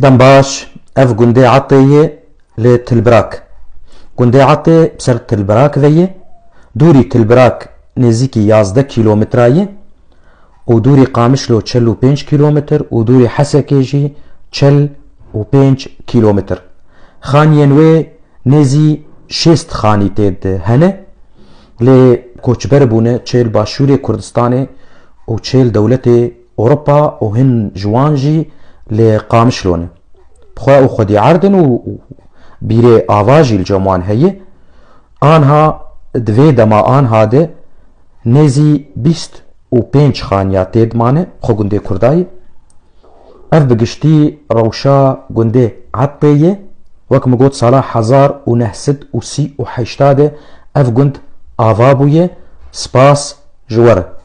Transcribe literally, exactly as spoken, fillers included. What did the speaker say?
Dem baş, ev gundê Etê ye li Tilbirak. Gundê Etê bi ser Tilbirak ve ye. Dûrî Tilbirak nêzîkî yazdeh kîlometre ye û dûrî Qamişlo çel û pênc kîlometr û dûrî Hesekê jî çel û pênc kîlometr. Xaniyên wê nêzî şêst xanî tê de hene. Lê koçber bûne çêl başûrê Kurdistanê û çêl dewletê Ewropa û hin ji wan jî li Qamişlo ne. Bi xwe û xwedî erd in û bîrê ava jî li cem wan heye. Anha di vê dema anha de nêzî bîst û pênc xaniya tê de mane xwe gundê Kurdayê. Ev bi giştî rewşa gundê Etê ye. Wek min got, sala hezar û neh sed û sî û heşt de ev gund ava bûye. Spas ji we re.